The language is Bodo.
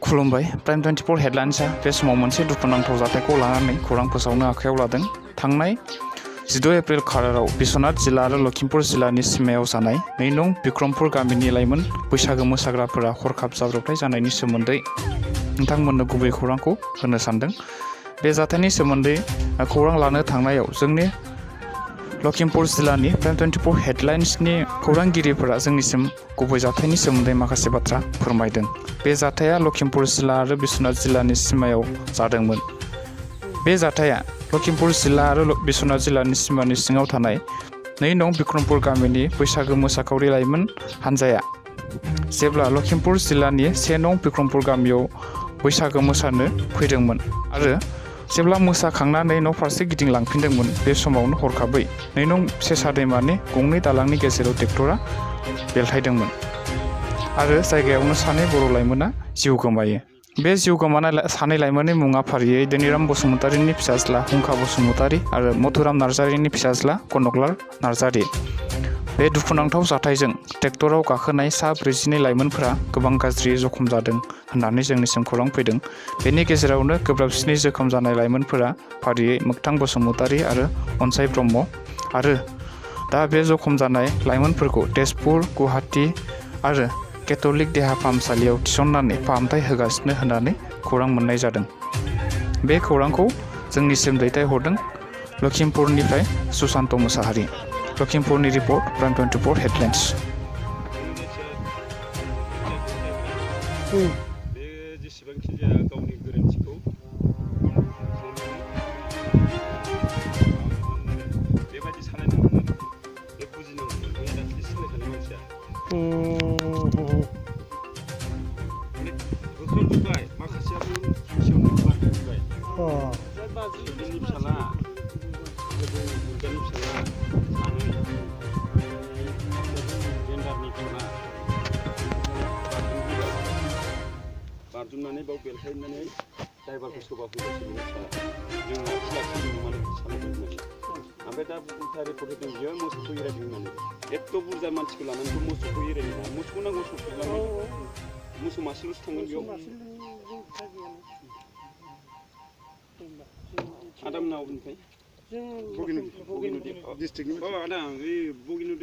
खुलुमबाय प्राइम 24 हेडलाइन्सआ बे समाव मोनसे दुखुनांथाव जाथायखौ लानानै खौरां फोसावनो आखायाव लादों। थांनाय 16 एप्रिल खालाराव बिश्वनाथ जिल्ला आरो लखिमपुर जिल्लानि सिमायाव जानाय 2 नं बिक्रमपुर गामिनि लाइमोन बैसागो मोसाग्राफोरा हरखाब जाब्रबथाय जानायनि सोमोन्दै नोंथांमोननो गुबै खौरांखौ होनो सानदों। बे जाथायनि सोमोन्दै खौरां लानो थांनायाव जोंनि लखिमपुर जिल्लानि प्राइम 24 हेडलाइन्सनि खौरांगिरिफोरा जोंनिसिम गुबै जाथायनि सोमोन्दै माखासे बाथ्रा फोरमायदों। बे जाथाया लखिमपुर जिल्ला आरो बिश्वनाथ जिल्लानि सिमायाव जादोंमोन। बे जाथाया लखिमपुर जिल्ला आरो बिश्वनाथ जिल्लानि सिमानि सिङाव थानाय 2 नं बिक्रमपुर गामिनि बैसागो मोसाखावरि लाइमोन हान्जाया जेब्ला लखिमपुर जिल्लानि 1 नं बिक्रमपुर गामियाव बैसागो मोसानो फैदोंमोन आरो जेब्ला मोसाखांनानै न' फारसे गिदिंलांफिनदोंमोन, बे समावनो हरखाबै 2 नं सेसा दैमानि गंनै दालांनि गेजेराव ट्रेक्टरा बेलथायदोंमोन आरो जायगायावनो सानै बर' लाइमोना जिउ गोमायो। बे जिउ गोमानाय सानै लाइमोननि मुङा फारियै धोनिराम बसुमतारीनि फिसाज्ला हुंखा बसुमतारी आरो मधुराम नार्जारीनि फिसाज्ला कनकलाल नार्जारी। बे दुखुनांथाव जाथायजों ट्रेक्टराव गाखोनाय सा 42 लाइमोनफोरा गोबां गाज्रियै जखम जादों होननानै जोंनिसिम खौरां फैदों। बेनि गेजेरावनो गोब्राबसिनै जोखोम जानाय लाइमोनफोरा फारियै मोगथां बसुमतारी आरो अनसाय ब्रह्म आरो दा बे जखम जानाय लाइमोनफोरखौ तेजपुर, गुवाहाटी आरो केथलिक देहा फाहामसालियाव थिसननानै फाहामथाय होगासिनो होननानै खौरां मोननाय जादों। बे खौरांखौ जोंनिसिम दैथायहरदों लखिमपुरनिफ्राय सुशान्त मोसाहारि। लखिमपुरनि रिपर्ट प्राइम 24 हेडलाइन्स। बे जेसेबांखि जाया गावनि गोरोन्थिखौ बेबायदि सालायनांगोन आरो बे बुजिनांगोन। बे दाख्लै सालायखानाय मानसिया होख्रामजोब्बाय, माखासेयाबो ससेयावनो बारजोब्बाय। बिनि फिसाला दुर्गानि फिसाला सानै जेन्डारनि फिसाला बारजुमनानै बाव बेलथायनानै ड्राइभारखौ सोबाफैगासिनो मोनसिया जों लाखिदोंमोन माने सालायदोंमोन। ओमफ्राय दा उल्था रिपर्ट होदों बियो मोसौखौ एरायदों होननानै। एत्त' बुरजा मानसिखौ लानानैथ' मोसौखौ एरायदों ना, मोसौखौ नांगौ सफैलांनो मोसौ मासेल'सो थांगोन बेयाव। आदामोना अबेनिफ्राय? बगिनुदि डिस्ट्रिक्टनि। आदा बे बगिनुदि